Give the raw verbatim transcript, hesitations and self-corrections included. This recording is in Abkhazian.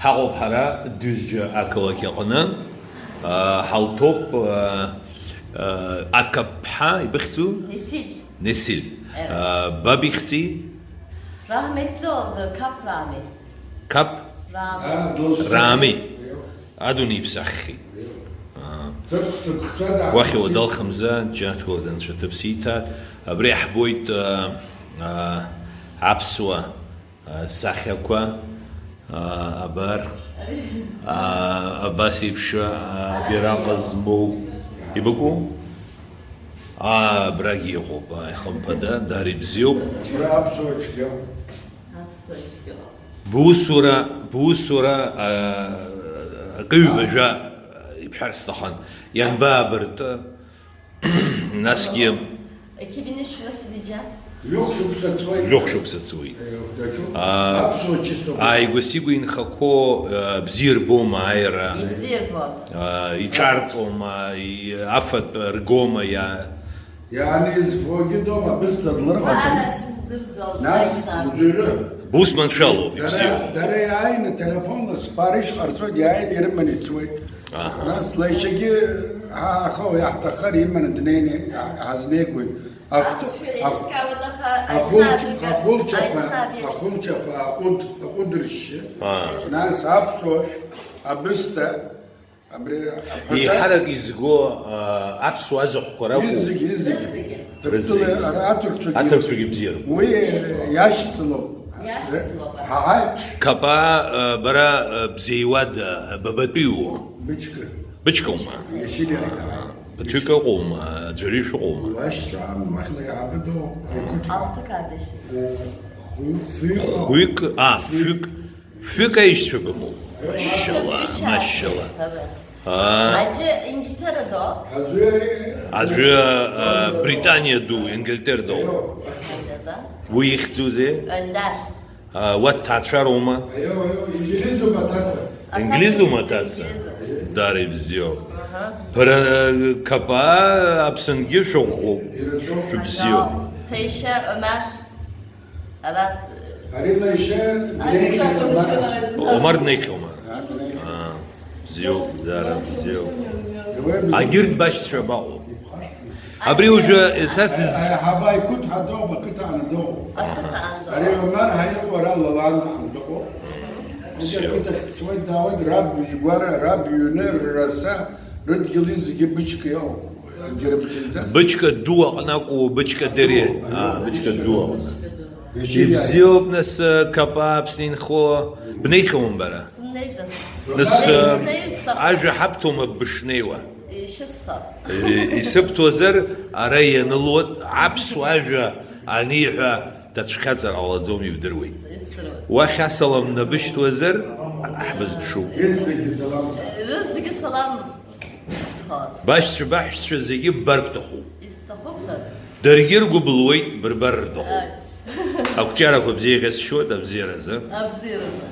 Ҳаҟоуп ҳара Дәыжьџьа ақалақь аҟны, аа, ҳалҭоуп, аа, аа, Ақаԥҳа, ибыхьӡу? Несиль. Несиль. Ера. Аа, баб ихьӡи? Раҳмеҭлы олды, Қап Рами. Қап? Рами. Рами. Адунеи иԥсаххьеит. Аа. Уахь уадалхымза, џьанаҭ гәылада Анцәа ҭыԥ сиҭар. Абри ҳбоит, аа, аа, аԥсуа сахьақәа, аа, абар, аа, абас еиԥш, аа, абираҟ змоу, ибакәу? Аа, абрагь иҟоуп, аа, ихымԥада, даара ибзиоуп. Уи аԥсуа цәгьоуп. Аԥсуа цәгьоуп. Бусура, бусура, аа, акы-ҩба жәа ибҳәар сҭахын. Ианбаабырты? Насгьы Екибинеч нас диджа. Жәохә шықәса ҵуеит. Жәохә шықәса ҵуеит. Даҿуп. Аа, аԥсуа чысоуп. Ааигәа-сигәа инхақәоу, аа, бзиа рбома ааира? Ибзиа рбоит. Аа, иҿарҵома, и-, афатә ргома иа-? Иаанизфогьы доума, бысҭа длырҟацан. Ара сыздырӡом, нас саиҵам. Уӡырҩы. Бус маншәалоуп, дара, ибзиоуп. Дара иааины телефонла сԥара ишҟарҵогь иааины ирыманы ицуеит. Аҳа. Нас лаишьагьы ҳа-, ахы иаҳҭаххар иманы днеины иаҳ-, ҳазнеигоит. Ахә-, аԥсшәа ахә-, еилыскаауеит, аха ахәылч-, аҩны абига-, ахәылчаԥа, аҩны абига-, ахәылчаԥа аҟәыд-, аҟәыдыршьшьы. Аа. Нас аԥсуа, абысҭа, абри аԥаҵа. Еиҳарак изго, аа, аԥсуа азахәқәа ракәу? Изегьы, изегьы. Рызегьы. Ҭырқәтәыла ара аҭырқәцәагьы. Аҭырқәцәагьы бзиароуп. Уи иашьцылоуп. Иашьцылоуп. Ҳаҳаиԥш. Қапаа, аа, бара, аа, бзеиуада, бабатәиу? Бычка. Бычкоума? Иашьыри аиҳабы. Ԥыҭҩык ыҟоума? Аӡәырҩы шәыҟоума? Уашьцәа, ан, уахьла иаабыдоу, аиқәыҭ. Алҭык адышьҭ. Хәҩык, фҩык. Хәҩык, а, фҩык. Фҩык аишьцәа бымоуп. Машьала, машьала. Аа. Аӡәы Ингилтера доуп. Аӡәы, аа, Британиа ду, Ингилтер доуп. Уи ихьӡузеи? Ӧндер. Аа, уа дҭаацәароума? Аио, аио, инглизума аҭаца? Инглизума аҭаца? Инглизума. Даара ибзиоуп. Аҳа. Бара, аа, Қапаа Аԥсынгьы шәыӷәӷәоуп. Ирацәоуп. Шәыбзиоуп. Аио, сеишьа Омар. Ара с-, ари леишьа Ари Днеихьа Омар. Омар Днеихьа Омар. Аа, Днеихьа. Аа, бзиоуп, даара бзиоуп. Иуеи бзиоуп. Агьырҭ башьцәа абаҟоу? Абри уажәы са сыз- Аиҳабы аиқәыҭҳа доуп, ақыҭаан доуп. Аха. Ари Омар ҳаиҟәара лалаандаан дыҟоуп. Уи ақыҭахь дцоит, даауеит, раб игәара, раб иҩны, рраса, рыдгьыл зегьы Бычка иоуп. Егьырҭ изас. Бычка ду аҟны акәу, Бычка дере? Аду, аа, аду, Бычка ду аҟны. Бычка ду. Ибзиоуп, нас, Қапаа Аԥсны инхо. Бнеихьоума бара? Сымнеиӡац. Нас, сымнеиӡац, сҭахым. Ажәа ҳабҭома бышнеиуа? Ишысҭахым. Е, исыбҭозар, ара ианылоит, аԥсуа ажәа аниҳәа дацәхьаҵыр ҟалаӡом, ибдыруеит. Исдыруеит. Уахь асалам набышьҭуазар, ҳбызԥшуп. Рызегьы салам. Рызегьы салам. Башьцәа, баҳәшьцәа зегьы ббар бҭахуп. Исҭахуп, саб. Даргьы ргәы былуеит, бырбар рҭахуп. Ааи. Ақәҿиарақәа бзиа иҟьасшьоит абзиаразы. Абзиаразы.